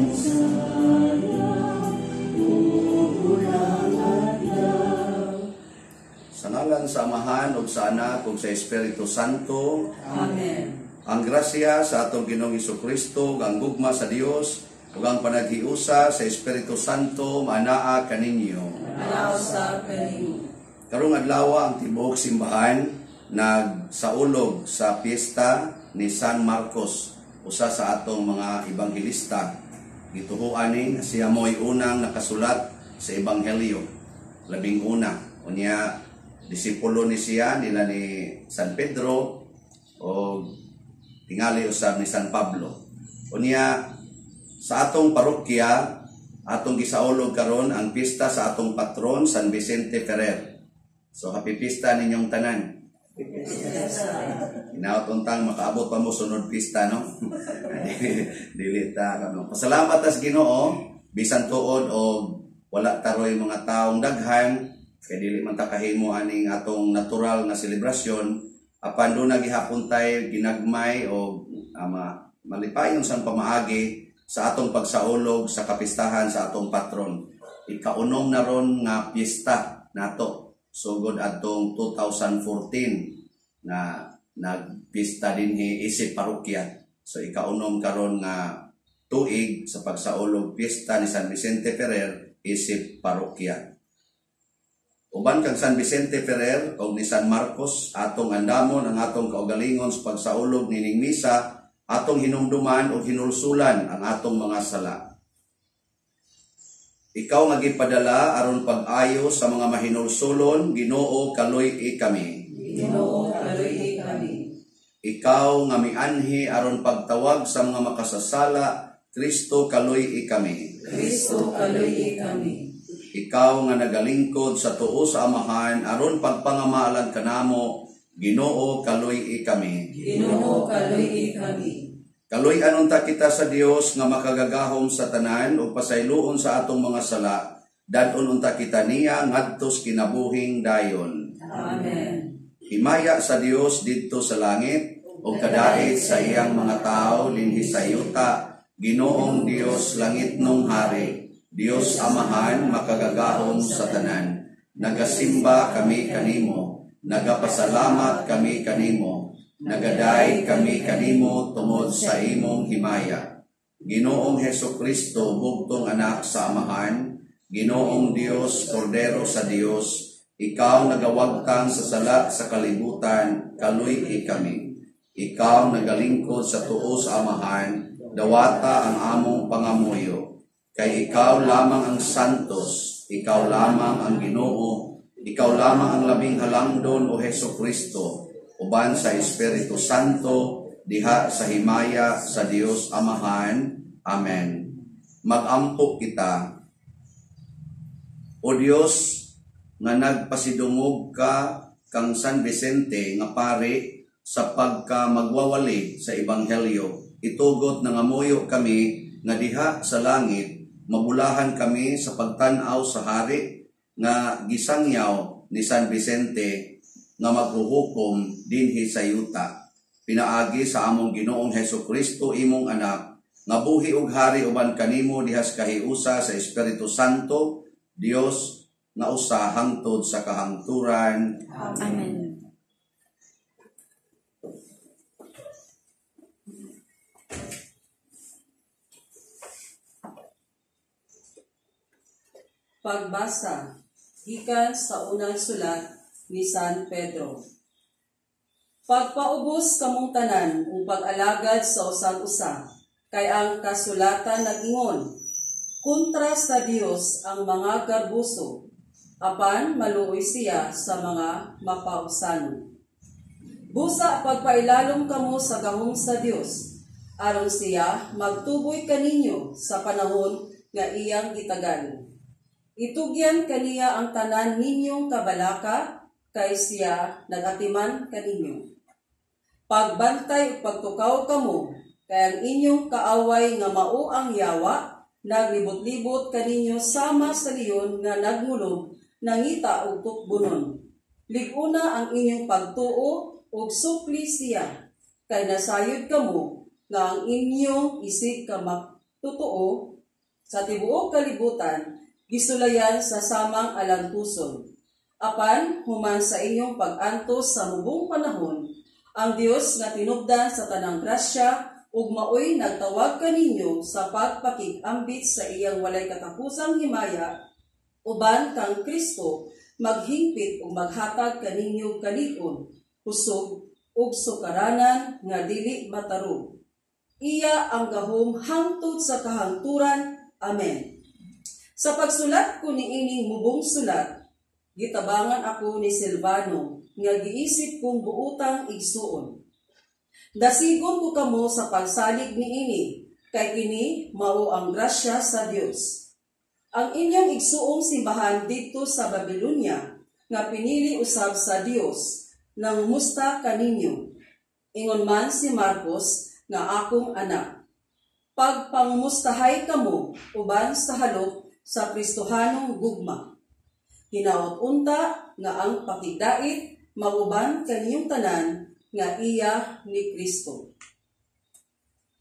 Kasaysayan ug unang adlaw. Sa ngalan sa Amahan ug sa Anak ug sa Espiritu Santo. Amen. Ang grasya sa atong Ginoong Kristo, ug ang gugma sa Dios ug ang panaghiusa sa Espiritu Santo maanaa kaninyo. Manaa usab kanimo. Karong adlaw, ang tibuok simbahan nagsaulog sa piyesta ni San Marcos, usa sa atong mga ebanghelista. Gituhuan ni siya mo'y unang nakasulat sa ebanghelyo, labing una. Unya disipulo ni siya nila ni San Pedro o tingali usab ni San Pablo. Unya sa atong parokya, atong gisaulog karon ang pista sa atong patron, San Vicente Ferrer. So happy pista ninyong tanan. Hinaot untang makaabot pa mo sunod pista, no? Dili ta kano. Pasalamat tas Ginoo bisan tuod og wala taroy mga taong daghan kay dili man ta kahimo aning atong natural nga selebrasyon, apan duna gihapon tay ginagmay og ama malipayon sang pamaagi sa atong pagsaulog sa kapistahan sa atong patron. Ikaunom na ron nga piyesta nato sugod adtong 2014 na nagpista dinhi isip parokya. So ikaunom karon nga tuig sa pagsaulog piyesta ni San Vicente Ferrer isip parokya. Uban kang San Vicente Ferrer o ni San Marcos, atong andamon ang atong kaugalingon sa pagsaulog nining misa, atong hinumduman o hinulsulan ang atong mga sala. Ikaw nga gipadala aron pag-ayo sa mga mahinulsulon, Ginoo, kaluy-i kami. Ginoo, kaluy-i kami. Ikaw nga mianhi aron pagtawag sa mga makasasala, Kristo, kaluy-i kami. Kristo, kaluy-i kami. Ikaw nga nagalingkod sa tuo sa Amahan aron pagpangamaalan kanamo, Ginoo, kaluy-i kami. Ginoo, kaluy-i kami. Kaluy-an unta kita sa Dios nga makagagahom sa tanan ug pasayloon sa atong mga sala. Dad-on unta kita niya ngadto sa kinabuhing dayon. Amen. Himaya sa Dios didto sa langit ug kadait sa iyang mga tawo dinhi sa yuta. Ginoong Dios, langitnong hari, Dios Amahan makagagahom sa tanan. Nagasimba kami kanimo, nagapasalamat kami kanimo, nagaday kami kanimo tungod sa imong himaya. Ginoong Heso Kristo, bugtong anak sa Amahan, Ginoong Dios, Kordero sa Dios, ikaw nagawagtang sa sala sa kalibutan, kaluy-i kami. Ikaw nagalingkod sa tuo sa Amahan, dawata ang among pangamuyo. Kay ikaw lamang ang santos, ikaw lamang ang Ginoo, ikaw lamang ang labing halangdon, o Heso Kristo, uban sa Espiritu Santo, diha sa himaya sa Dios Amahan. Amen. Magampo kita. O Dios, nga nagpasidungog ka kang San Vicente nga pari sa pagka magwawali sa ebanghelyo, itugot nangamuyo kami nga diha sa langit mabulahan kami sa pagtan-aw sa hari nga gisangyaw ni San Vicente nga maghuhukom dinhi sa yuta. Pinaagi sa among Ginoong Heso Kristo, imong anak, nga buhi ug hari uban kanimo diha sa kahiusa sa Espiritu Santo, Dios nga usa hangtod sa kahangturan. Amen. Pagbasa gikan sa unang sulat ni San Pedro. Pagpaubos kamong tanan ug pag-alagad sa usag-usa, kay ang kasulatan nag-ingon, kontra sa Dios ang mga garbuso, apan maluoy siya sa mga mapausanon. Busa pagpailalom kamo sa gahom sa Dios, aron siya magtuboy kaninyo sa panahon nga iyang gitagan. Itugyan kaniya ang tanan ninyong kabalaka, kay siya nagatiman kaninyo. Pagbantay ug pagtukaw kamo, kay ang inyong kaaway nga mao ang yawa, naglibot-libot kaninyo sama sa leon nga nagmulog, nangita og tukbonon. Lig-una ang inyong pagtuo ug sukli siya, kay nasayod kamo nga ang inyong isig ka magtotoo Sa tibuok kalibutan, gisulayan sa samang alantuson. Apan, human sa inyong pag-antos sa mubong panahon, ang Dios nga tinubdan sa tanang grasya ug maoy nagtawag kaninyo sa pagpakig-ambit sa iyang walay katapusang himaya uban kang Kristo maghingpit ug maghatag kaninyo kalig-on, kusog ug sukaranan nga dili matarog. Iya ang gahom hangtod sa kahangturan. Amen. Sa pagsulat ko niining mubong sulat, gitabangan ako ni Silvano nga giisip kong buotang igsuon. Dasigon ko kamo sa pagsalig niini, kay kini mao ang grasya sa Dios. Ang inyong igsuong simbahan didto sa Babylonia, nga pinili usab sa Dios, nangumusta kaninyo. Ingon man si Marcos nga akong anak. Pagpangumustahay kamo uban sa halok sa Kristohanong gugma. Hinaot unta nga ang pakigdait mauban kaninyong tanan nga iya ni Kristo.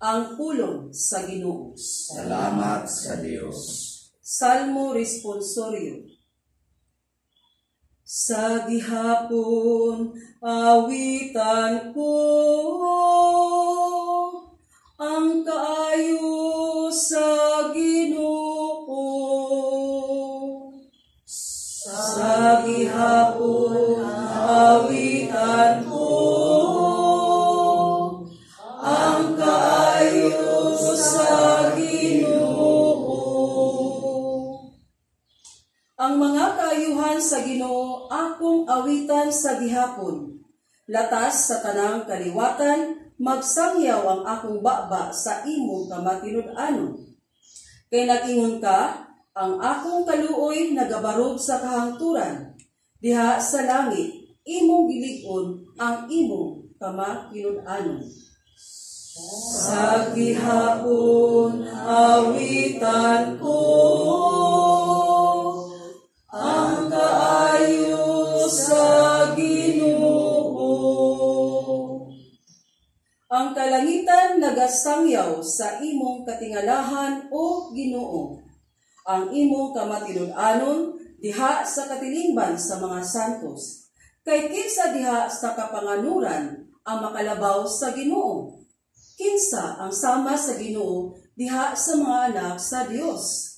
Ang pulong sa Ginoo. Salamat sa Dios. Salmo Responsorio. Sa gihapon awitan ko ang kaayo sa Ginoo. Sa gihapon awitan ko ang kaayo sa Ginoo. Ang mga kaayuhan sa Ginoo akong awitan sa gihapon. Latas sa tanang kaliwatan, magsangyaw ang akong baba sa imong kamatinud-anon. Kay nag-ingon ka, ang akong kaluoy nagabarog sa kahangturan. Diha sa langit, imong gilig-on ang imong kamatinud-anon. Sa gihapon awitan ko ang kaayo sa Ginoo. Ang kalangitan nagasangyaw sa imong katingalahan, o Ginoo. Ang imong kamatinud-anon diha sa katilingban sa mga santos. Kay kinsa diha sa kapanganuran ang makalabaw sa Ginoo? Kinsa ang sama sa Ginoo diha sa mga anak sa Dios?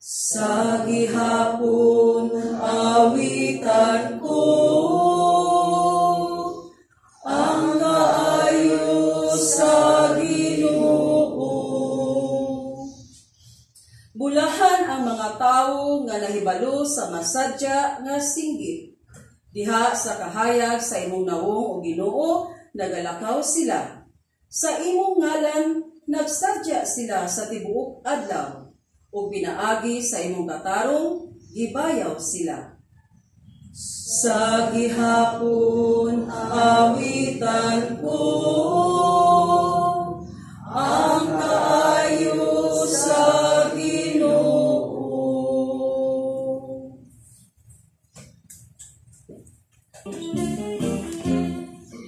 Sa gihapon awitan ko ang kaayo sa Ginoo. Bulahan ang mga tawo nga nahibalo sa masadya nga singgit. Diha sa kahayag sa imong nawong, o Ginoo, nagalakaw sila. Sa imong ngalan nagsadya sila sa tibuok adlaw, ug pinaagi sa imong katarong gibayaw sila. Sa gihapon awitan ko ang kaayo sa Ginoo.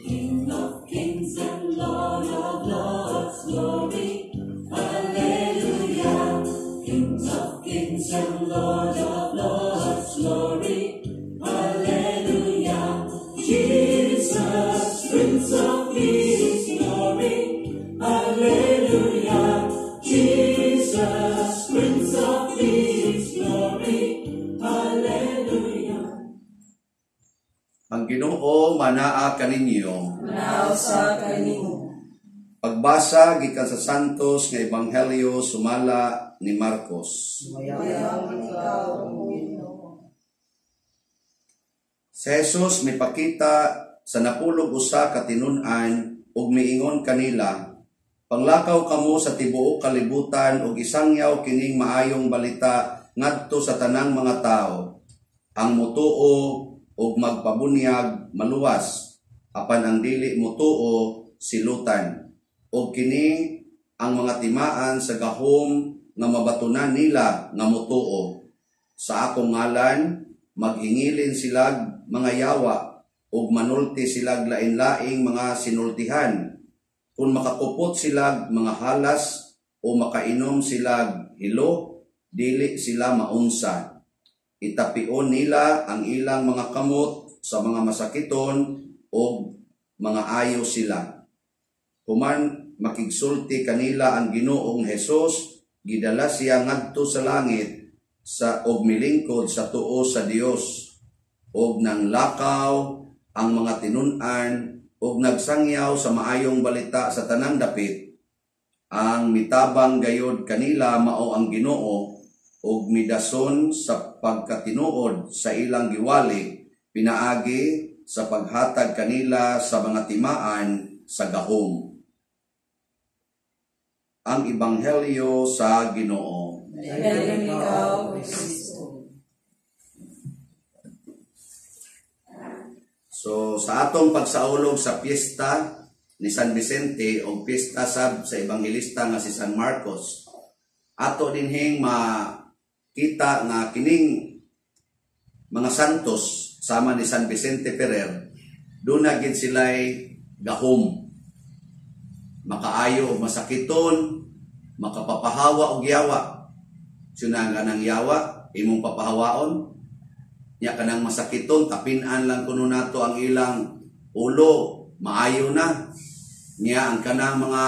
King of kings and Lord of lords, glory, hallelujah. King of kings and Lord of lords, glory, hallelujah. Jesus, Prince of Peace, glory, hallelujah. Jesus, Prince of Peace, glory, hallelujah. Ang Ginoo manaa kaninyo. Manaa usab kanimo. Pagbasa gikan sa Santos nga Ebanghelyo sumala ni Marcos. Dayaon ikaw, o Ginoo. Si Jesus mipakita sa 11 ka tinun-an ug miingon kanila, "Panglakaw kamo sa tibuok kalibutan ug isangyaw kining maayong balita ngadto sa tanang mga tawo. Ang mutuo ug magpabunyag maluwas, apan ang dili mutuo silutan. Ug kini ang mga timaan sa gahom nga mabatunan nila nga mutuo. Sa akong ngalan maghingilin silag mga yawa ug manulti silag lain-laing mga sinultihan. Kung makakupot silag mga halas o makainom sila hilo, dili sila maunsa. Itapion nila ang ilang mga kamot sa mga masakiton o mga ayo sila. Human makigsulti kanila ang Ginoong Hesus, gidala siya ngadto sa langit sa og milingkod sa tuo sa Dios, og nanglakaw ang mga tinun-an og nagsangyaw sa maayong balita sa tanang dapit. Ang mitabang gayod kanila mao ang Ginoo, og midason sa pagkatinuod sa ilang giwali pinaagi sa paghatag kanila sa mga timaan sa gahom. Ang Ebanghelyo sa Ginoo. Daghang ikaw, O Kristo. So sa atong pagsaulog sa piyesta ni San Vicente o piyesta sab sa ebanghelista nga si San Marcos, ato dinhing makita nga kining mga santos sama ni San Vicente Ferrer, duna gid sila'y gahom, makaayo og masakiton, makapapahawa og yawa. Suna nga nang yawa imong papahawaon, nya kanang masakiton tapin-an lang kuno nato ang ilang ulo, maayo na. Nya ang kanang mga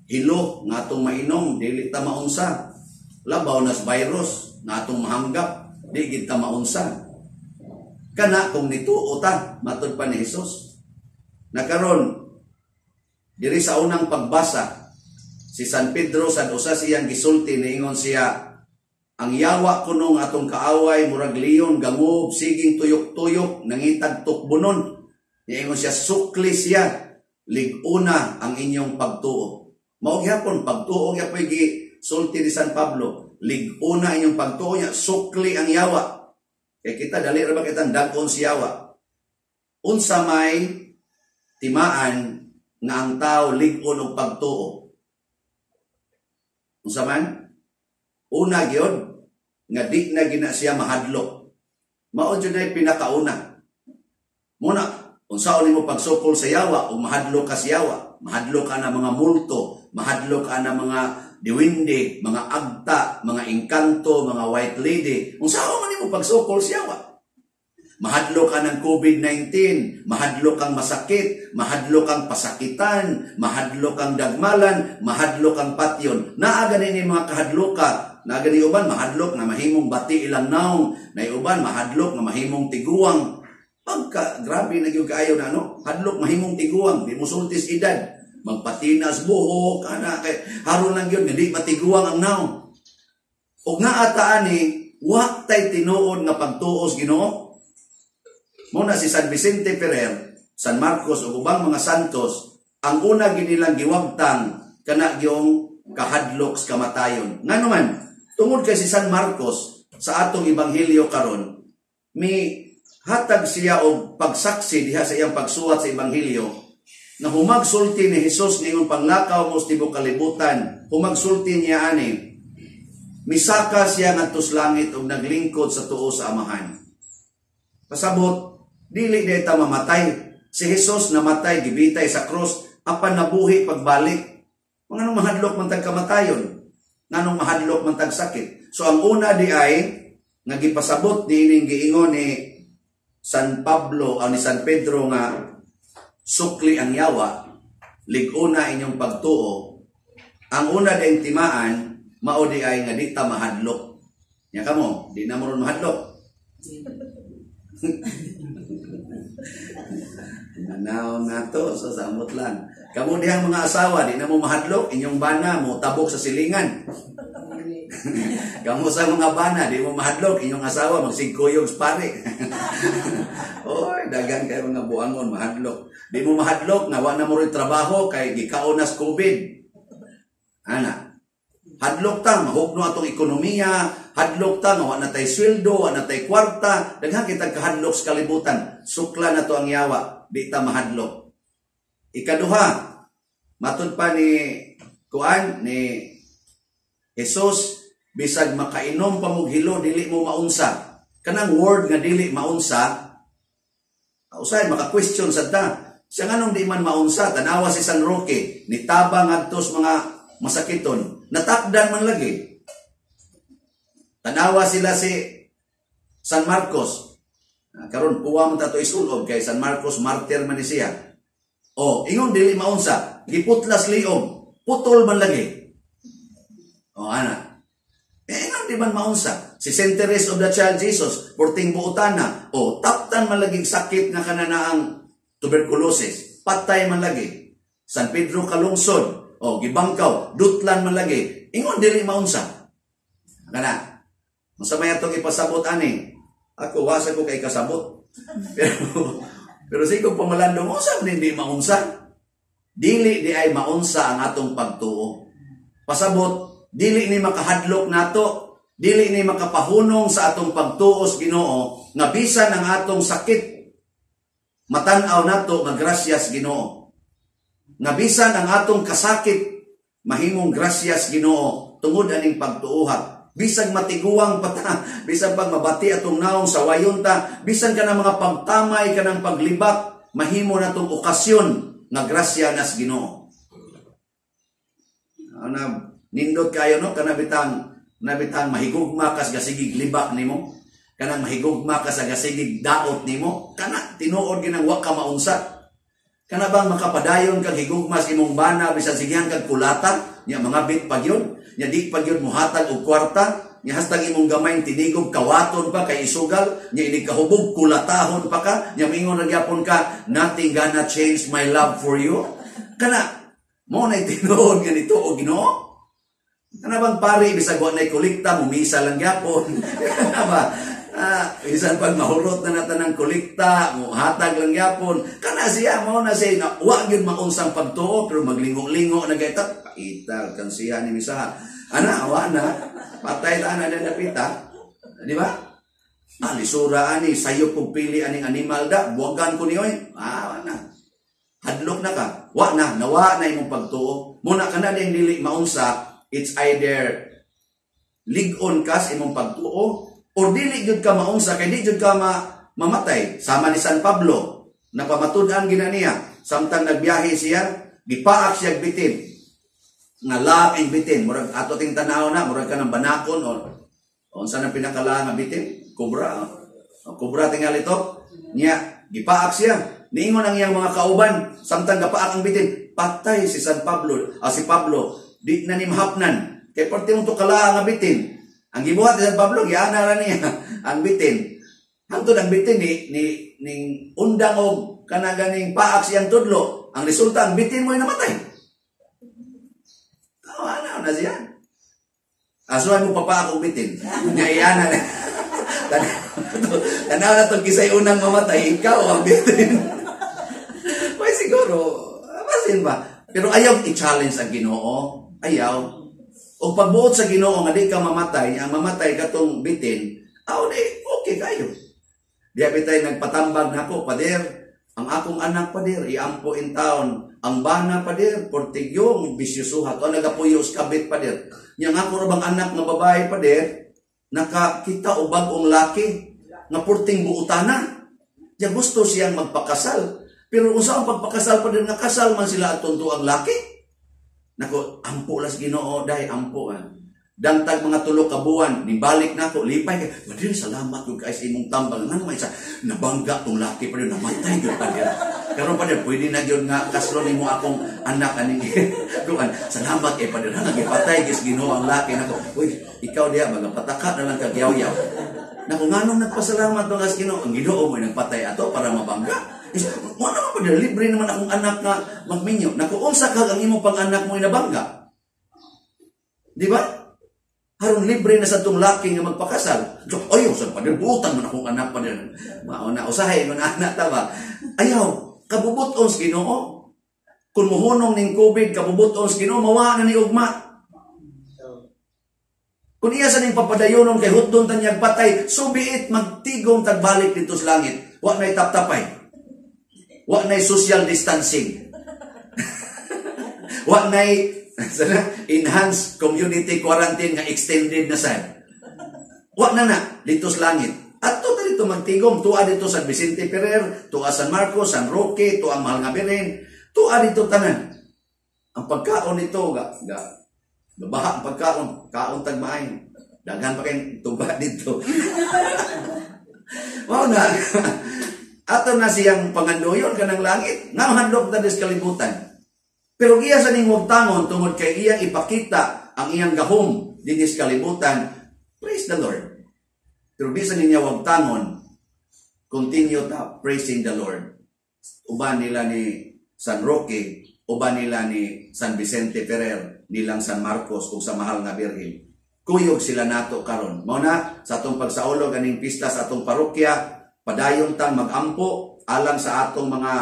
hilo nga atong mainom dili ta maunsa, labaw nas virus nga atong mahanggap di gid ta maunsa. Kana kung nituo ta matud pa ni Hesus. Nakaron diri sa unang pagbasa, si San Pedro sa usa siyang gisulti, niingon siya, ang yawa kuno nga atong kaaway murag leon gangob siging tuyok-tuyok nangitag tukbonon. Niingon siya, sukli siya, lig-una ang inyong pagtuo. Mao gyapon pagtuo gyapoy gisulti ni San Pablo, lig-una inyong pagtuo niya, sukli ang yawa. Kay kita dali ra ba kitang dag-on si yawa. Unsa may timaan nga ang tao lig-on og pagtuo? Unsa man? Una gyud nga di na gina siya mahadlok. Mao jud ay pinakauna. Muna unsaon nimo pagsukol sa yawa o mahadlok ka sa yawa, mahadlok ka na mga multo, mahadlok ka na mga diwindi, mga agta, mga engkanto, mga white lady. Unsaon man nimo pagsukol sa yawa? Mahadlok ka ng COVID-19, mahadlok kang masakit, mahadlok kang pasakitan, mahadlok kang dagmalan, mahadlok kang patyon. Naa gani ni mga kahadloka, naa gani uban mahadlok na mahimong bati ilang naong, na uban mahadlok na mahimong tiguang. Pagka grabe na gyud kaayo na ano, hadlok mahimong tiguang, di mosultis edad, magpatinas buhok ana kay haron lang gyud nga di matiguang ang naong. Og naa ta ani wa tay tinuod nga pagtuos Ginoo. Muna si San Vicente Ferrer, San Marcos ug ubang mga santos, ang una ginilang giwagtang kana gyung kahadlok sa kamatayon. Ngano man, tungod kay si San Marcos sa atong ebanghelyo karon, mi hatag siya og pagsaksi diha sa iyang pagsuwat sa ebanghelyo na humagsulti ni Hesus ningon panglakaw mo sa tibuok kalibutan, humagsulti niya ani, misaka siya ngadto sa langit ug naglingkod sa tuo sa Amahan. Pasabot, dili day ta mamatay. Si Hesus namatay, gibitay sa krus, apan nabuhi pagbalik. Nganong mahadlok man tag kamatayon? Nganong mahadlok man tag sakit? So ang una di ay nga gipasabot niining giingon ni San Pablo o ni San Pedro nga sukli ang yawa, lig-una inyong pagtuo. Ang una ding timaan mao di ay nga di ta mahadlok. Nya kamo, di na mo ron mahadlok. Nanaw na to, so samot lang. Kamu dihang mga asawa, di na mo mahadlok, inyong bana mo tabok sa silingan. Kamu sa mga bana, di mo mahadlok, inyong asawa magsigkuyog sa pare. Oy, dagan kayo mga buangon, mahadlok. Di mo mahadlok, nga wa na mo rin trabaho, kay gikaon na sa COVID. Ana, hadlok ta, mahugno atong ekonomiya, hadlok ta, nga wa na tay sweldo, wa na tay kwarta, daghan kitag kahadlok sa kalibutan. Sukla na to ang yawa, di ta mahadlok. Ikaduha, matud pa ni kuan ni Jesus, bisag makainom pa mog hilo, dili mo maunsa. Kanang word nga dili maunsa, usahay maka-question sad ta. Siya nganong di man maunsa, tanawa si San Roque, nitabang ngadto sa mga masakiton. Natakdan man lagi. Tanawa sila si San Marcos. Karon puwa man tato isulob kay San Marcos martyr man ni siya. O, ingon dili maunsa, giputlas liog, putol man lagi. O, ana. Eh, ingon di man maunsa. Si Saint Therese of the Child Jesus, porting buotana, o, taptan man lagi sakit nga kananaang tuberculosis, patay man lagi. San Pedro Kalungsod, o, gibangkaw, dutlan man lagi. Ingon dili maunsa. Kana. Unsa may atong ipasabot ani? Ako wasa ko kay kasabot. Pero sige pamalandong unsa man hindi maunsa? Dili di ay maunsa ang atong pagtuo. Pasabot, dili ni makahadlok nato, dili ni makapahunong sa atong pagtuo sa Ginoo nga bisan ang atong sakit matan-aw nato nga grasyas Ginoo. Nga bisan ang atong kasakit mahimong grasyas Ginoo tungod aning pagtuoha. Bisag matiguang pata, bisan pag mabati atong naong sa wayon ta, bisan ka ng mga pagtamay, ka ng paglibak, mahimo na itong okasyon nga grasya nas Ginoo. Ana, nindot kayo no, kanabitang mahigugma kas gasigig libak nimo, kanang mahigugma ka sa gasigig daot nimo, kana tinuod ginang wa ka maunsa. Kana bang makapadayon kag higugma sa imong bana bisan sigihan kag kulata, nya mga bit pag yun, nya di pag yun muhatag og kwarta, nya hastag imong gamay tinigog kawaton pa kay isugal, nya inig kahubog kulatahon pa ka, nya mingon na gyapon ka, nothing gonna change my love for you. Kana mo na tinuod nga nito og Ginoo. Kana bang pare bisag wa nay kolekta mumisa lang gyapon. Kana ba? Bisan pag mahurot na nata ng kolekta, muhatag lang gyapon. Kana siya mao na siya na wa gyud maunsang pagtuo pero maglingo-lingo na gayta ital kan siya ni misa. Ana wa na patay ta na dapita. Di ba? Lisura ani sayo kog pili aning animal da, buwagan ko ni oy. Wa na. Hadlok na ka. Wa na, nawa na imong pagtuo. Muna kana ding dili maunsa, it's either lig-on ka sa imong pagtuo or dili gyud ka maunsa kay di gyud ka mamatay. Sama ni San Pablo, napamatud-an gina niya samtang nagbiyahe siya, gipaak siya bitin. Nga laing bitin, murag ato ting tanaw na, murag ka ng banakon o unsa nang pinakala nga bitin, kobra. O, kobra tingali ito. Niya gipaak siya. Niingon ang iyang mga kauban samtang gapaak ang bitin, patay si San Pablo, si Pablo, di na ni mahapnan. Kay parte mo to kala nga bitin. Ang gibuhat ni San Pablo, giana ra niya ang bitin. Hangtod ang bitin ni ning undang og kana ganing paak siyang tudlo. Ang resulta, ang bitin mo'y namatay. Oh, ano na siya? Asuhan mo papaak og bitin. Nya iyana na. Tanaw na itong kisay unang mamatay, ikaw ang bitin. May siguro, basin ba? Pero ayaw i-challenge ang Ginoo. Ayaw. O pagbuot sa Ginoo nga di ka mamatay, ang mamatay katong bitin, aw di, okay kayo. Di bitay nagpatambag nako, pader, ang akong anak pader, iampo in town, ang bana pader, portigyong bisyusuhat, o nagapuyos kabit pader. Nya nga ako bang anak nga babae pader, nakakita o bagong laki, nga porting buutana. Nya gusto siyang magpakasal. Pero unsa ang pagpakasal pader, nga kasal man sila at tunto ang laki. Nako, ampo las Ginoo dai ampo ah. Dangtag mga tulo ka buwan, nibalik nako, lipay kay. Pader, salamat gyud kay sa imong tambal. Ngano may sa nabangga tong laki pader, namatay gyud pader. Karon pader, pwede na gyud nga kaslo nimo akong anak aning kuan. Salamat kay pader, nga gipatay gyud Ginoo ang laki nako. Uy, ikaw diha magapataka na lang kag yaw-yaw. Nako, nganong nagpasalamat ba sa Ginoo? Ang Ginoo mo'y nagpatay ato para mabangga. Mo naman pader, libre naman akong anak nga magminyo. Naku, unsa kag ang imong pang-anak mo'y nabangga? Di ba? Haron libre na sa itong laki nga magpakasal. So, ayaw, sa pader, buutan man akong anak pader. Mauna, usahay, man anak ta ba? Ayaw, kabubuton sa Ginoo. Kung muhunong ning COVID, kabubuton sa Ginoo, mawa na ni ugma. Kung iya sa ning papadayonon kay hutdon tanyag patay, so be it, magtigom tagbalik dito sa langit. Wa na'y taptapay. Wa na'y social distancing. Wa na'y enhanced community quarantine nga extended na sad. Wa na na dito sa langit. At to dito magtigom, tuwa dito San Vicente Ferrer, tuwa San Marcos, San Roque, tuwa Mahal nga Birhen, tuwa dito tanan. Ang pagkaon nito ga Baha ang pagkaon, kaon tag maayo. Daghan pa kay tuba dito. Mao na. Ato na siyang pangandoyon kanang langit. Nga handok ta sa kalibutan. Pero iya sa ning wagtangon tungod kay iyang ipakita ang iyang gahom dinhi sa kalibutan. Praise the Lord. Pero bisan niya wagtangon, continue ta praising the Lord. Uban nila ni San Roque, uban nila ni San Vicente Ferrer, nilang San Marcos ug sa Mahal nga Birhen. Kuyog sila nato karon. Mao na sa atong pagsaulog aning pista sa atong parokya, padayon tang magampo alang sa atong mga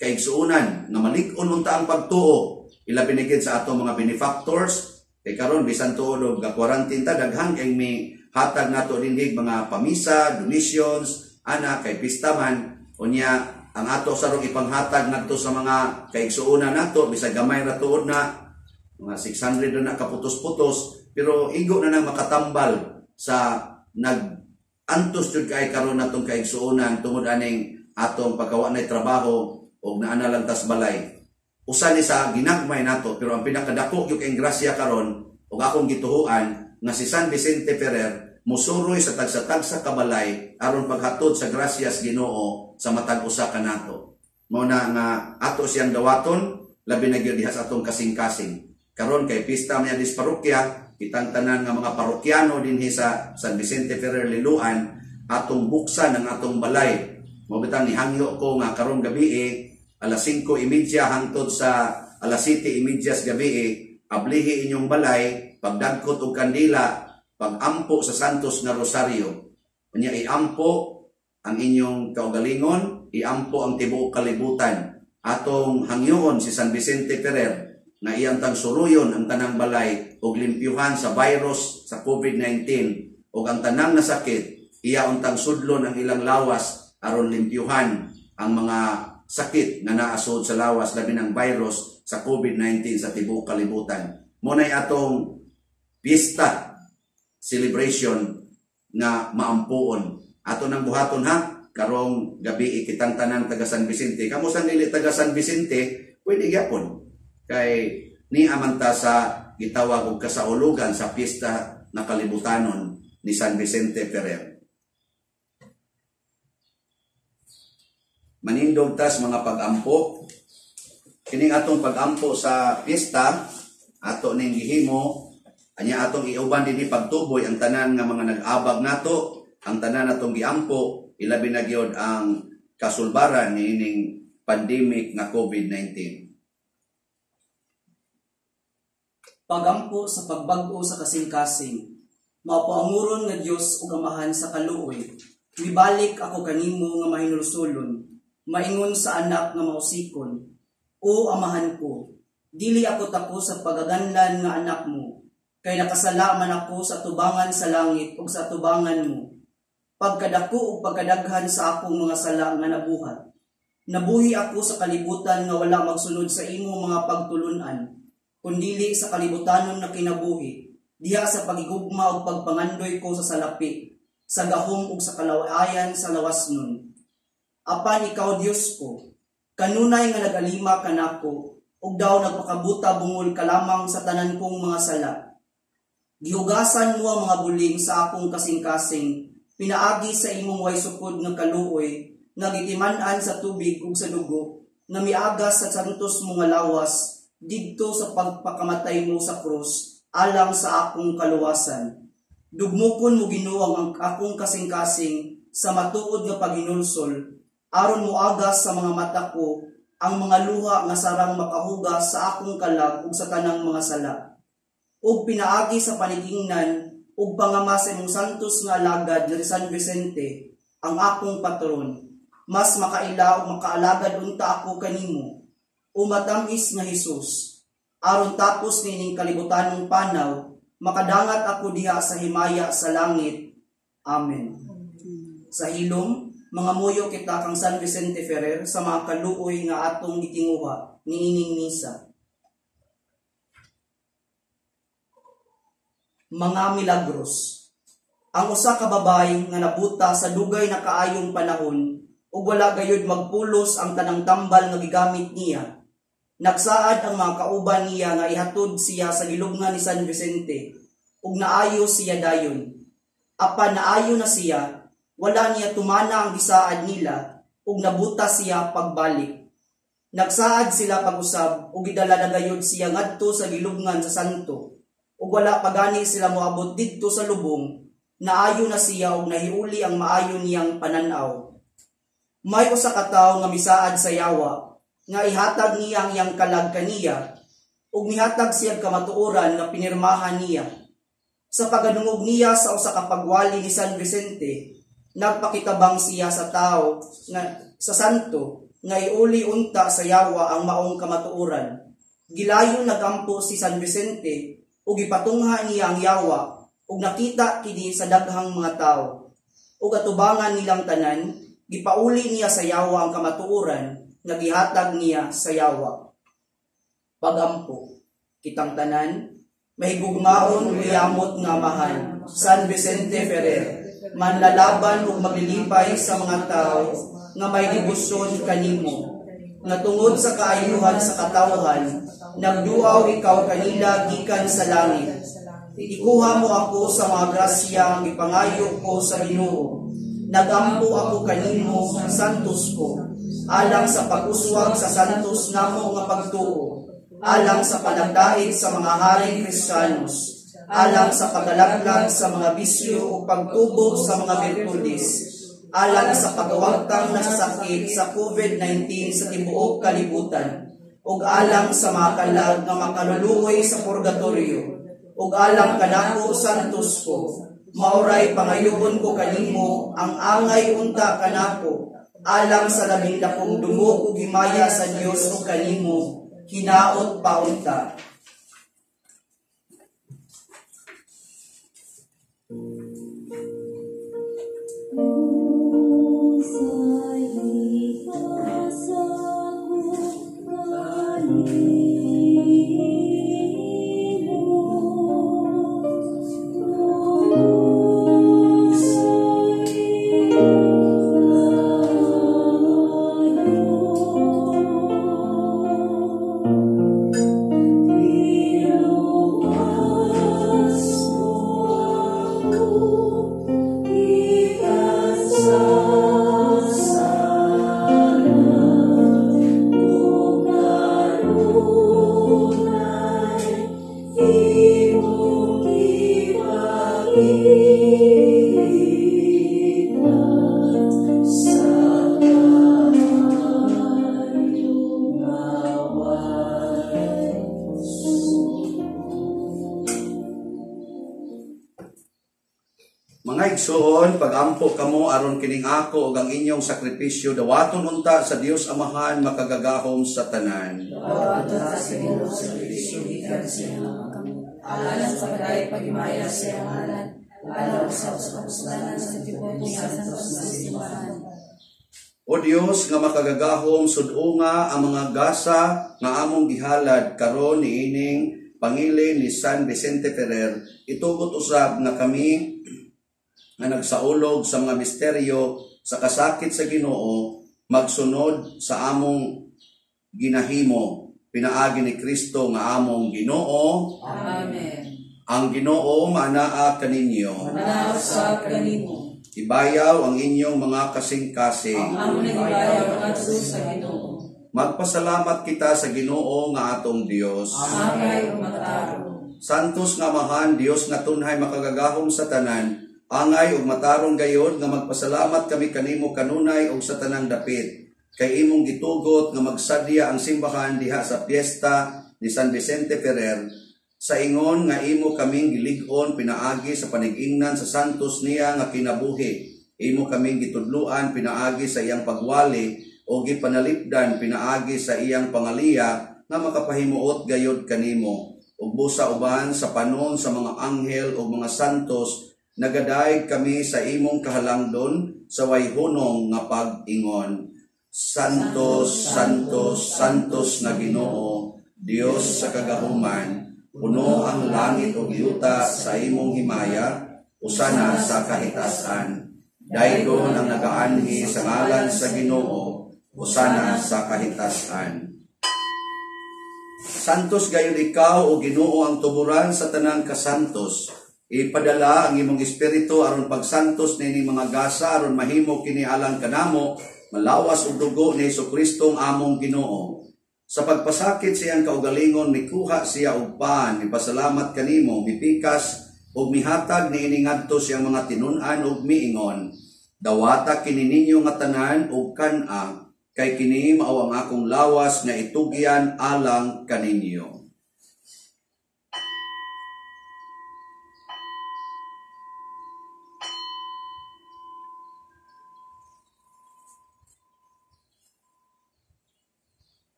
kaigsuonan nga malig-on unta ang pagtuo, ilabi na gid sa atong mga benefactors kay karon bisan tuod og ga-quarantine ta, daghan kay mi hatag nato dinhi mga pamisa, donations ana kay pista man. Unya ang ato sarong ipanghatag ngadto sa mga kaigsuonan nato, bisag gamay ra tuod na, mga 600 na kaputos-putos, pero igo na nang makatambal sa nag antos jud kay karon natong kaigsuonan tungod aning atong pagkawa na trabaho og naa na lang tas balay. Usa ni sa ginagmay nato, pero ang pinakadako gyud kay grasya karon ug akong gituhuan nga si San Vicente Ferrer musuroy sa tagsa-tagsa kabalay aron paghatod sa grasyas Ginoo sa matag usa kanato. Mao na nga ato siyang dawaton, labi na gyud diha sa atong kasing-kasing. Karon kay pista man dis parokya, kitang tanan nga mga parokyano dinhi sa San Vicente Ferrer Liloan, atong buksan ang atong balay. Mao bitang nihangyo ko nga karong gabi alas 5:30 hangtod sa alas 7:30 sa gabi, ablihi inyong balay, pagdagkot og kandila, pagampo sa Santos nga Rosario. Unya iampo ang inyong kaugalingon, iampo ang tibuok kalibutan. Atong hangyoon si San Vicente Ferrer na iyang tang suruyon ang tanang balay og limpyuhan sa virus sa COVID-19 og ang tanang nasakit, iya untang sudlon ang ilang lawas aron limpyuhan ang mga sakit nga naasod sa lawas, labi ng virus sa COVID-19 sa tibuok kalibutan. Mo nay atong pista celebration nga maampuon. Ato nang buhaton ha karong gabi kitang tanan taga San Vicente. Kamo sa dili taga San Vicente, pwede gyapon. Kay ni amanta sa gitawag og kasaulugan sa pista na kalibutanon ni San Vicente Ferrer. Manindog tas mga pagampo. Kining atong pagampo sa pista, ato ning gihimo, anya atong iuban dinhi pagtuboy ang tanan nga mga nag-abag nato, ang tanan atong giampo, ilabi na gyud ang kasulbaran niining pandemic nga COVID-19. Pagampo sa pagbag-o sa kasing-kasing, mapaanguron nga Dios ug Amahan sa kaluoy, mibalik ako kanimo nga mahinulsulon, maingon sa anak nga mausikon. O Amahan ko, dili ako tako sa pagaganlan nga anak mo, kay nakasala man ako sa tubangan sa langit ug sa tubangan mo. Pagkadako ug pagkadaghan sa akong mga sala nga nabuhat. Nabuhi ako sa kalibutan nga wala magsunod sa imong mga pagtulunan, kundili sa kalibutanon na kinabuhi, diha sa pagigugma ug pagpangandoy ko sa salapi, sa gahom ug sa kalawayan sa lawas nun. Apan ikaw, Dios ko, kanunay nga nagalima kanako, ug daw nagpakabuta bungol ka lamang sa tanan kong mga sala. Gihugasan mo ang mga buling sa akong kasing-kasing, pinaagi sa imong way sukod nga kaluoy, nga gitiman-an sa tubig ug sa dugo, nga miagas sa santos mo nga lawas, didto sa pagpakamatay mo sa krus, alang sa akong kaluwasan. Dugmukon mo, Ginoo, ang akong kasing-kasing sa matuod nga paghinulsol, aron moagas sa mga mata ko ang mga luha nga sarang makahugas sa akong kalag ug sa tanang mga sala. Ug pinaagi sa panigingnan ug pangama sa imong santos nga alagad nga San Vicente, ang akong patron, mas makaila ug makaalagad unta ako kanimo, o matamis nga Hesus, aron tapos nining kalibutanong panaw, makadangat ako diha sa himaya sa langit. Amen. Sa hilom, mga muyo kita kang San Vicente Ferrer sa mga kaluoy nga atong gitinguha niining misa. Mga milagros. Ang usa ka babay nga nabuta sa dugay na kaayong panahon ug wala gayud magpulos ang tanang tambal nga gigamit niya. Nagsaad ang mga kauban niya nga ihatod siya sa gilubngan ni San Vicente ug naayo siya dayon. Apan naayo na siya, wala niya tumana ang gisaad nila ug nabuta siya pagbalik. Nagsaad sila pag-usab ug gidala na gayud siya ngadto sa gilubngan sa santo. Ug wala pa gani sila moabot didto sa lubong, naayo na siya ug nahiuli ang maayo niyang panan-aw. May usa ka tawo nga misaad sa yawa, nga ihatag niya ang iyang kalag kaniya, ug mihatag siya kamatuoran nga pinirmahan niya. Sa pagadungog niya sa usa ka pagwali ni San Vicente, nagpakitabang siya sa tawo nga sa santo nga iuli unta sa yawa ang maong kamatuoran. Gilayon nagampo si San Vicente ug gipatungha niya ang yawa ug nakita kini sa daghang mga tawo. Ug atubangan nilang tanan, gipauli niya sa yawa ang kamatuoran nga gihatag niya sa yawa. Pagampo, kitang tanan, mahigugmaon ug yamot nga Amahan, San Vicente Ferrer, manlalaban ug maglilipay sa mga tawo nga may debosyon kanimo, nga tungod sa kaayuhan sa katawhan, nagduaw ikaw kanila gikan sa langit. Ikuha mo ako sa mga grasya ang gipangayo ko sa Ginoo. Nagampo ako kanimo, santos ko, alang sa pag-uswag sa santos namo nga pagtuo, alang sa panagdait sa mga haring Kristiyanos, alang sa pagalaglag sa mga bisyo o pagtubo sa mga birtudes, alang sa pagawagtang nasasakit sa COVID-19 sa tibuok kalibutan, ug alang sa mga kalag nga makaluluoy sa purgatorio, ug alang kanako santos ko, maoray pangayoon ko kanimo ang angay unta kanako, alang sa labing dakong dungog ug himaya sa Dios ug kanimo, hinaot pa unta. Mga igsoon, pagampo kamo aron kining ako ug ang inyong sakripisyo dawaton unta sa Dios Amahan makagagahom sa tanan. Dawaton sa Ginoo sakripisyo gikan sa iyang kamot, alang sa pagdayeg paghimaya sa iyang ngalan, alang sa kapuslanan sa tibuok santos na simbahan. O Dios nga makagagahom, sud-unga ang mga gasa nga among gihalad karon niining pangilin ni San Vicente Ferrer, itugot usab nga kami nga nagsaulog sa mga misteryo sa kasakit sa Ginoo, magsunod sa among ginahimo pinaagi ni Kristo nga among Ginoo. Amen. Ang Ginoo maanaa kaninyo. Manaa usab kanimo. Ibayaw ang inyong mga kasing-kasing. Among nagibayaw ngadto sa Ginoo. Magpasalamat kita sa Ginoo nga atong Dios. Angay ug matarong. Santos nga Amahan, Dios nga tunhay makagagahom sa tanan, angay ug matarong gayod nga magpasalamat kami kanimo kanunay ug sa tanang dapit. Kay imong gitugot nga magsadya ang simbahan diha sa piyesta ni San Vicente Ferrer, sa ingon nga imo kaming gilig-on pinaagi sa panigingnan sa santos niya nga kinabuhi. Imo kaming gitudluan pinaagi sa iyang pagwali o gipanalipdan pinaagi sa iyang pangaliya nga makapahimuot gayod kanimo. Ug busa uban sa panon sa mga anghel ug mga santos, nagadayeg kami sa imong kahalangdon sa wayhunong nga pag-ingon. Santos, Santos, Santos na Ginoo, Dios sa kagahuman, puno ang langit ug yuta sa imong himaya, usana sa kahitasan. Daygon ang nagaanhi sa ngalan sa Ginoo, usana sa kahitasan. Santos gayud ikaw o Ginoo ang tuburan sa tanang kasantos. Ipadala ang imong espiritu aron pagsantos nining mga gasa aron mahimo kini alang kanamo malawas og dugo ni Hesukristo ang among Ginoo. Sa pagpasakit sa iyang kaugalingon mikuha siya og pan, mipasalamat kanimo, mipikas ug mihatag niini ngadto sa iyang mga tinun-an ug miingon, dawata kini ninyo nga tanan ug kan-a, kay kini mao ang akong lawas nga itugyan alang kaninyo.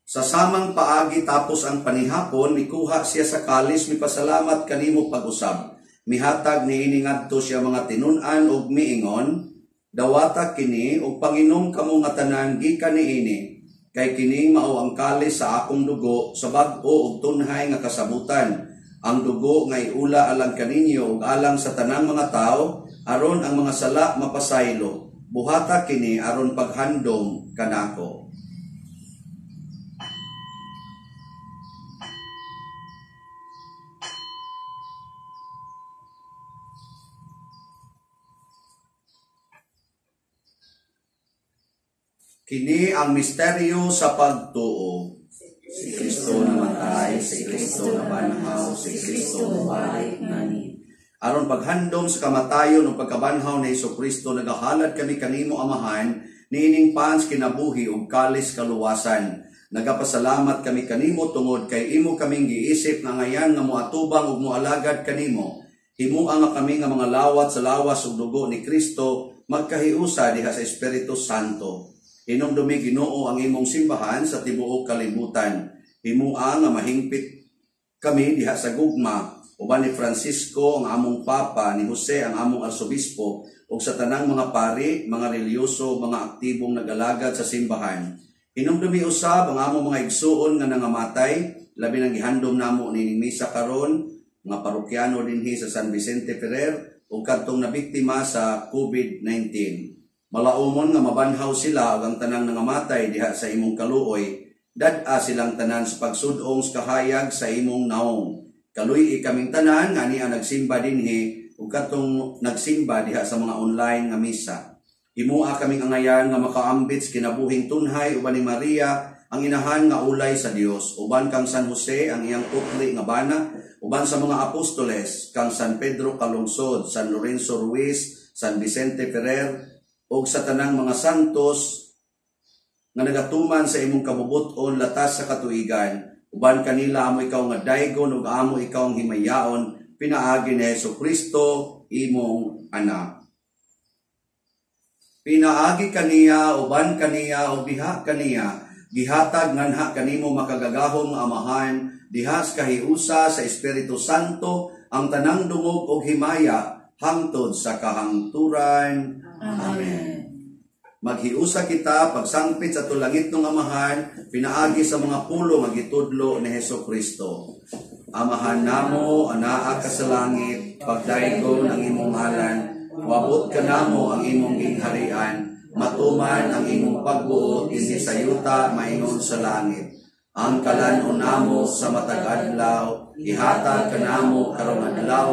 Sa samang paagi tapos ang panihapon, mikuha siya sa kalis, mipasalamat kanimo pag-usab. Mihatag niini ngadto siya mga tinun-an ug miingon, dawata kini ug panginom kamo nga tanan gikan niini, kay kini mao ang kalis sa akong dugo sa bag-o ug tunhay nga kasabutan. Ang dugo nga iula alang kaninyo ug alang sa tanang mga tawo, aron ang mga sala mapasaylo. Buhata kini aron paghandom kanako. Kini ang misteryo sa pagtuo. Si Kristo namatay, si Kristo nabanhaw, si Kristo mobalik ngani. Aron paghandom sa kamatayon ug pagkabanhaw ni Hesukristo, nagahalad kami kanimo Amahan niining pans kinabuhi ug kalis kaluwasan. Nagapasalamat kami kanimo tungod kay imo kaming giisip nga ngayan nga moatubang ug moalagad kanimo. Himua nga kami nga mga lawat sa lawas ug dugo ni Kristo magkahiusa diha sa Espiritu Santo. Hinumdumi Ginoo ang imong simbahan sa tibuok kalibutan. Himua nga mahingpit kami diha sa gugma uban ni Francisco ang among Papa, ni Jose ang among Arsobispo, ug sa tanang mga pari, mga relihiyoso, mga aktibong nagalagad sa simbahan. Hinumdumi usab ang among mga igsuon nga nangamatay, labi nang gihandom namo nining misa karon, mga parokyano dinhi sa San Vicente Ferrer ug kadtong nabiktima sa COVID-19. Malaumon nga mabanhaw sila ug ang tanang nangamatay diha sa imong kaluoy, dad-a silang tanan sa pagsudong sa kahayag sa imong naong. Kaluy-i kaming tanan nga niya nagsimba dinhi ug kadtong nagsimba diha sa mga online nga misa. Himua kaming angayan nga makaambit sa kinabuhing tunhay uban ni Maria ang inahan nga ulay sa Dios, uban kang San Jose ang iyang putli nga bana, uban sa mga apostoles kang San Pedro Calungsod, San Lorenzo Ruiz, San Vicente Ferrer, ug sa tanang mga santos nga nagatuman sa imong kabubut-on latas sa katuigan. Uban kanila amo ikaw nga daygon ug amo ikaw ang himayaon pinaagi ni Hesukristo imong anak. Pinaagi kaniya, uban kaniya, ug diha kaniya, gihatag nganha kanimo makagagahom nga Amahan, diha sa kahiusa sa Espiritu Santo ang tanang dungog ug himaya hangtod sa kahangturan. Amen. Maghiusa kita pagsangpit sa tulangit ng Amahan, pinaagi sa mga pulo nga gitudlo ni Hesukristo. Amahan namo, anaa ka sa langit, pagdaygon ang imong ngalan, wabot ka namo ang imong gingharian, matuman ang imong pagbuot dinhi sa yuta maingon sa langit. Ang kalan-on namo sa matag adlaw, ihatag kanamo karong adlaw,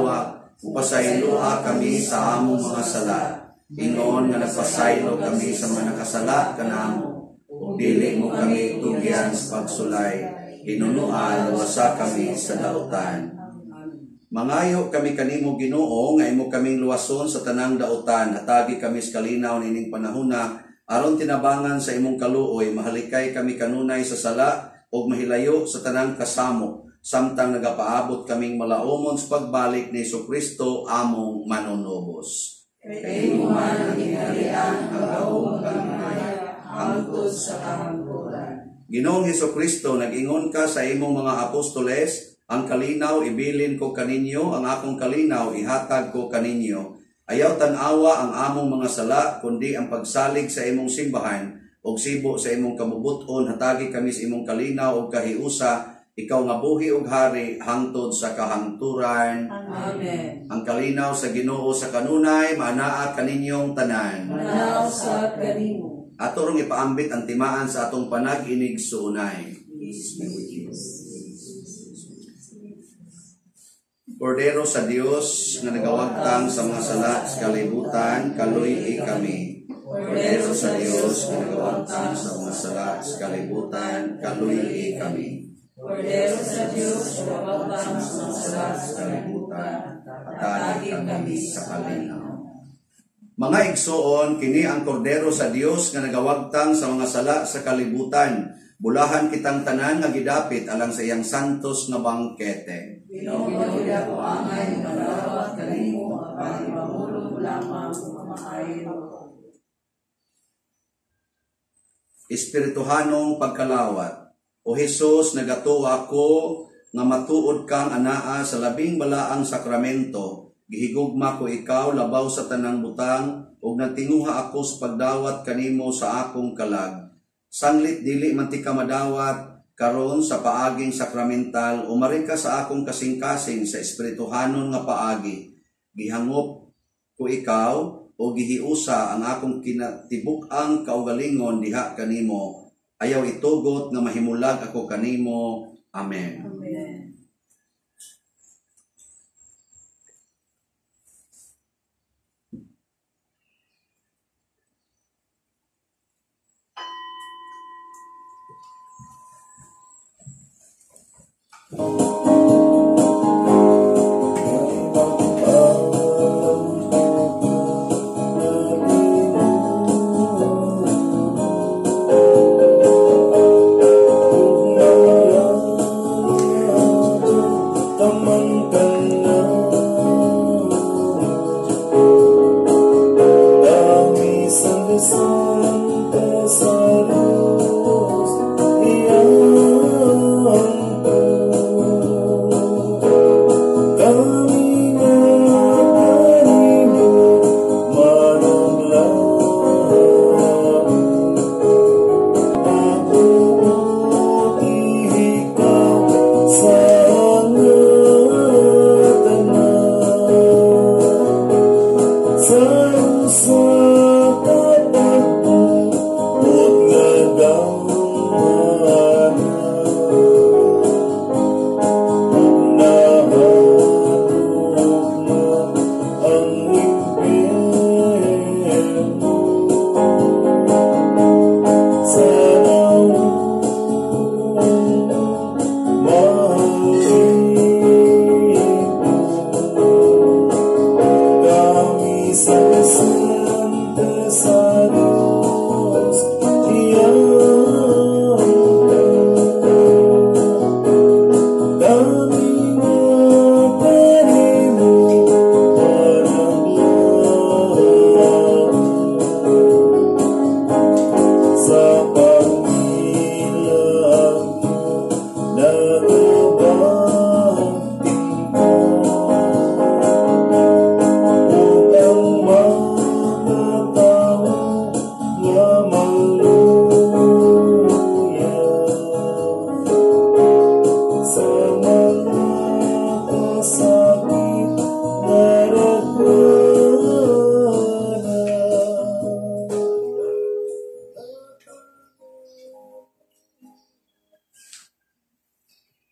upasayloa kami sa among mga sala. Ingon nga nagpasaylo kami sa mga nakasala kanamo, ug dili mo kami tugyan sa pagsulay, hinunuan luwasa kami sa dautan. Mangayo kami kanimo Ginoo nga imo kaming luwason sa tanang dautan, hatagi kami sa kalinaw nining panahona aron tinabangan sa imong kaluoy, mahalikay kami kanunay sa sala ug mahilayo sa tanang kasamok, samtang nagapaabot kaming malaumon sa pagbalik ni Hesukristo among manunubos. Kay imo man ang gingharian, ang gahom ug ang himaya, hangtod sa kahangturan. Ginoong Hesukristo, nag-ingon ka sa imong mga apostoles, ang kalinaw ibilin ko kaninyo, ang akong kalinaw ihatag ko kaninyo. Ayaw tan-awa ang among mga sala, kundi ang pagsalig sa imong simbahan, ug sibo sa imong kabubut-on, hatagi kami sa imong kalinaw ug kahiusa, ikaw nga buhi ug hari hangtod sa kahangturan. Amen. Ang kalinaw sa Ginoo sa kanunay maanaa kaninyong tanan. Manaaw sa kanimo. Ato rong ipaambit ang timaan sa atong panag-inig suunay. Peace be with you. Kordero sa Dios nga nagawagtang sa mga sala sa kalibutan, kaluy-i kami. Kordero sa Dios nga nagawagtang sa mga sala sa kalibutan, kaluy-i kami. Kordero sa Dios nga nagawagtang sa mga sala sa kalibutan, hatagi kami sa kalinaw. Mga igsoon, kini ang kordero sa Dios nga nagawagtang sa mga sala sa kalibutan. Bulahan kitang tanan nga gidapit alang sa iyang santos nga bangkete. Ginoo, dili ako angay madawat kanimo, apan ipamulong mo lamang ug maayo ako. Espirituhanong pagkalawat. O Hesus, nagatuo ako nga matuod kang anaa sa labing balaang sakramento. Gihigugma ko ikaw labaw sa tanang butang ug nagtinguha ako sa pagdawat kanimo sa akong kalag. Sanglit dili man ti ka madawat karon sa paaging sakramental, umarin ka sa akong kasing-kasing sa espirituhanon nga paagi. Gihangop ko ikaw o gihiusa ang akong kinatibuk-ang kaugalingon diha kanimo. Ayaw itugot nga mahimulag ako kanimo. Amen. Amen.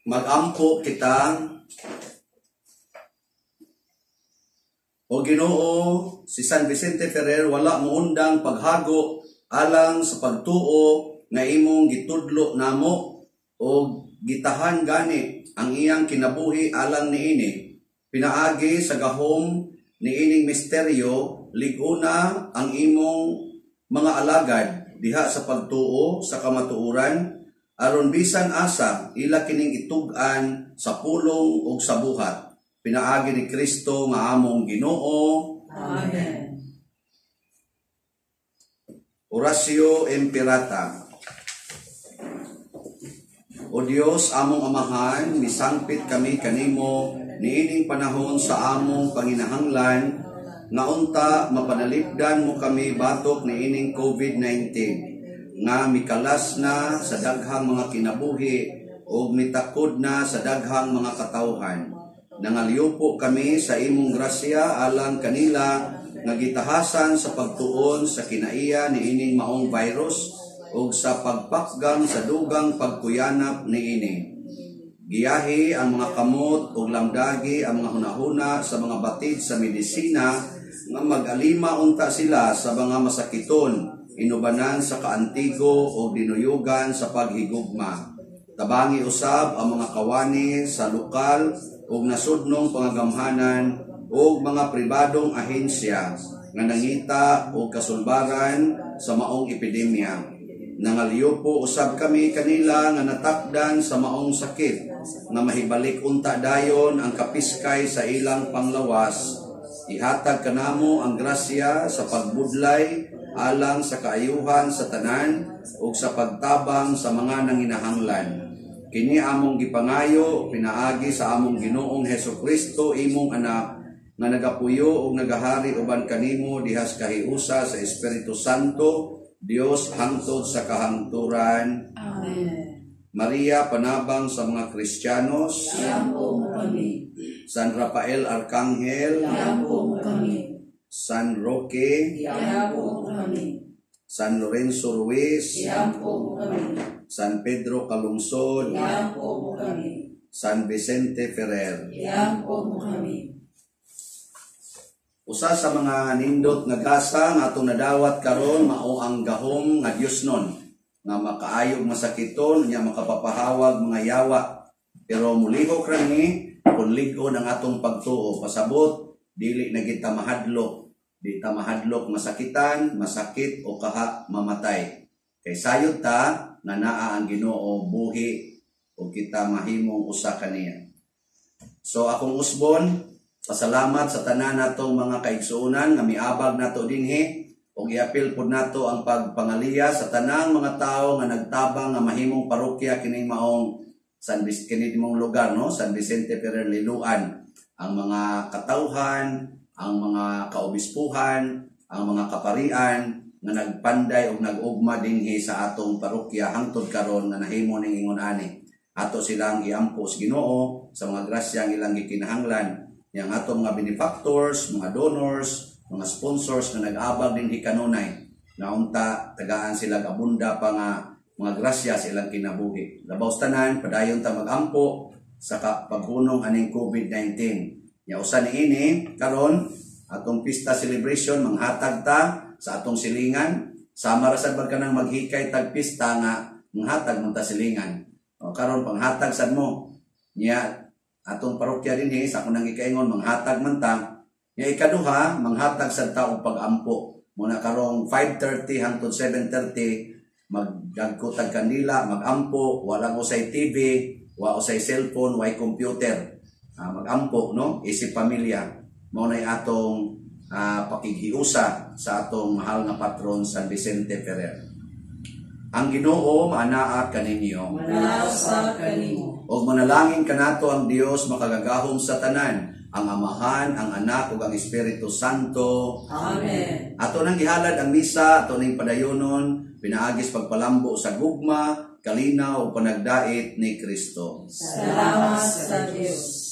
Magampo kita. O Ginoo, si San Vicente Ferrer wala moundang paghago alang sa pagtuo nga imong gitudlo namo o gitahan gani ang iyang kinabuhi alang niini. Pinaagi sa gahom niining misteryo, liguna ang imong mga alagad diha sa pagtuo sa kamatuoran, aron bisan asa ila kining itug-an sa pulong ug sa buhat. Pinaagi ni Kristo nga among Ginoo. Amen. Oratio Imperata. O Dios, among Amahan, misangpit kami kanimo niining panahon sa among panginahanglan, nga unta mapanalipdan mo kami batok niining COVID-19 nga mikalas na sa daghang mga kinabuhi o mitakod na sa daghang mga katawhan. Nangaliupo kami sa imong grasya alang kanila nga gitahasan sa pagtuon sa kinaiya niining maong virus ug sa pagpakgang sa dugang pagkuyanap niini. Giyahi ang mga kamot ug lamdagi ang mga hunahuna sa mga batid sa medisina nga mag-alima unta sila sa mga masakiton, inubanan sa kaantigo o dinuyugan sa paghigugma. Tabangi usab ang mga kawani sa lokal ug nasudnong pangagamhanan ug mga pribadong ahensya nga nangita og kasulbaran sa maong epidemya. Nangalyupo usab kami kanila nga natakdan sa maong sakit nga mahibalik unta dayon ang kapiskay sa ilang panglawas. Ihatag kanamo ang grasya sa pagbudlay alang sa kaayuhan sa tanan ug sa pagtabang sa mga nanginahanglan. Kini among gipangayo pinaagi sa among Ginoong Hesukristo, imong anak, nga nagapuyo ug nagahari uban kanimo diha sa kahiusa sa Espiritu Santo, Dios hangtod sa kahangturan. Amen. Maria, panabang sa mga Kristiyanos. Iampo mo kami. San Rafael Arcangel. Iampo mo kami. San Roque. Iampo mo kami. San Lorenzo Ruiz. Iampo mo kami. San Pedro Calungsod. Iampo mo kami. San Vicente Ferrer. Iampo mo kami. Usa sa mga nindot nga gasa nga atong nadawat karon mao ang gahom nga Dios nun nga makaayog masakiton nya makapapahawag mga yawa, pero mulihok ra ni kung lig-on ang atong pagtuo. Pasabot dili na kita mahadlok, di ta mahadlok masakitan, masakit o kaha mamatay, kay sayod ta nga naa ang Ginoo buhi ug kita mahimong usa kaniya. So akong usbon, pasalamat sa tanan natong mga kaigsuonan nga miabag nato dinhi, ug iapil pud nato ang pagpangaliya sa tanang mga tawo nga nagtabang nga mahimong parokya kining maong San kini mong lugar, no, San Vicente Ferrer Liloan, ang mga katawhan, ang mga kaobispuhan, ang mga kaparian nga nagpanday og nag-ugma dinhi sa atong parokya hangtod karon nga nahimo ning ingon ani. Ato silang iampo sa Ginoo sa mga grasya ang ilang gikinahanglan. Yang atong mga benefactors, mga donors, mga sponsors nga nag-abag dinhi kanunay, nga unta tagaan sila abunda pa nga mga grasya sa ilang kinabuhi. Labaw sa tanan, padayon ta magampo sa paghunong aning COVID-19. Nya usa niini karon atong pista celebration, manghatag ta sa atong silingan. Sama ra sad bag kanang maghikay tag pista nga manghatag man ta silingan. O karon panghatag sad mo. Nya atong parokya dinhi sa akong nangikaingon manghatag man ta. Nya ikaduha, manghatag sad ta og pag-ampo. Muna karong 5:30 hangtod 7:30 magdagko tag kandila, magampo, wala usay TV, wa usay cellphone, way computer. Magampo, no, isip pamilya. Mao nay atong pakighiusa sa atong mahal nga patron San Vicente Ferrer. Ang Ginoo maanaa kaninyo. Manaa sa kanimo. Og manalangin kanato ang Dios makagagahom sa tanan, ang Amahan, ang Anak ug ang Espiritu Santo. Amen. Ato nang gihalad ang misa, ato ning padayonon pinaagis pagpalambo sa gugma, kalinaw ug panagdait ni Kristo. Salamat sa Dios.